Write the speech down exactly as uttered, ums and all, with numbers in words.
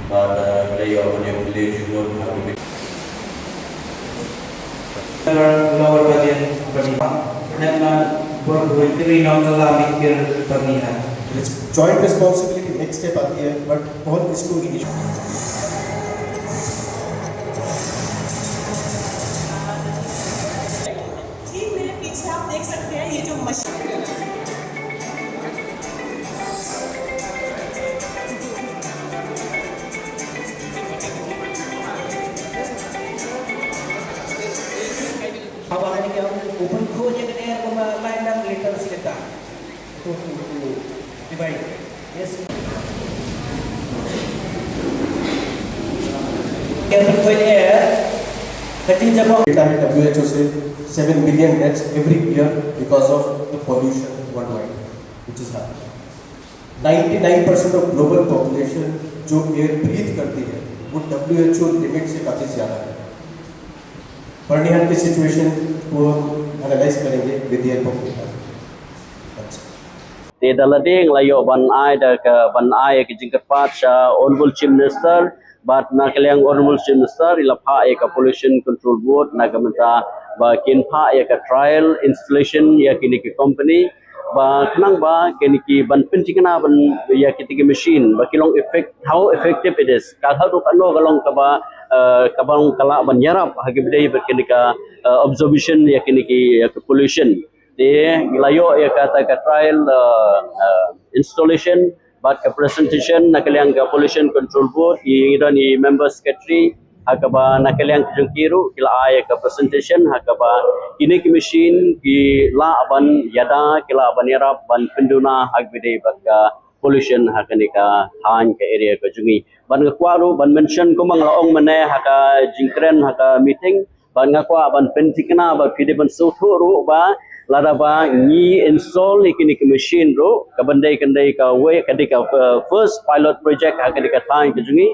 Bad, eh, la ïoh ban ïoh privilege jingmut ha ka bynta. Lower Bandian Pyrdi. Nang na bor bui tri nong la mikir pyrdi ha. It's joint responsibility, next step आती है, but all इसको initiate. ठीक मेरे पीछे आप देख सकते हैं, ये जो मशीन Haba kane ka open khooid ïa ka air kumba lai nang litre shi katta. To, to, to divide. Yes. Ka open khooid air ka jingjabong. Data है W H O से seven billion deaths every year because of the pollution worldwide, which is happening. Ninety nine percent of global population जो air breathe करती है, वो W H O limit से काफ़ी ज़्यादा है। बर्निहाट की सिचुएशन को हम एनालाइज करेंगे विद द हेल्प ऑफ डेटा। Te da lade nga la ïoh ban ai da ka, ban ai ka jingkyrpad sha Honorable Chief Minister, bad na ka liang Honorable Chief Minister i la phah ïa ka Pollution Control Board na ka bynta ba kin phah ïa ka trial installation ïa kine ki company, ba khnang ba kine ki ban pynthikna ban ïa kine ki machine ba ki long effect, how effective it is. Ka haduh katno ka long kaba, eh, kaba long ka lah ban ïarap ha ki bynta ba kine ka, eh, absorption ïa kine ki, ïa ka pollution. Te ngi la ïoh ïa kata ka trial, eh, eh, installation bad ka presentation na ka liang ka Pollution Control Board, i ngi don i member secretary, ha kaba na ka liang ka jong ki ruh ki la ai ïa ka presentation ha kaba kine ki machine ki lah ban ïada, ki lah ban ïarap ban pynduna ha kaba ïadei bad ka pollution ha kane ka thaiñ, ka area ka jong ngi. Bad nga kwah ruh ban mention kumba nga la ong mynne ha ka jingkren ha ka meeting, bad nga kwah ban pynthikna ba phi dei ban sngewthuh ruh ba lada ba ngi install ïa kine ki machine ruh, ka ban dei, ka dei kawei, ka dei ka, uh, first pilot project ha kane ka thaiñ ka jong ngi.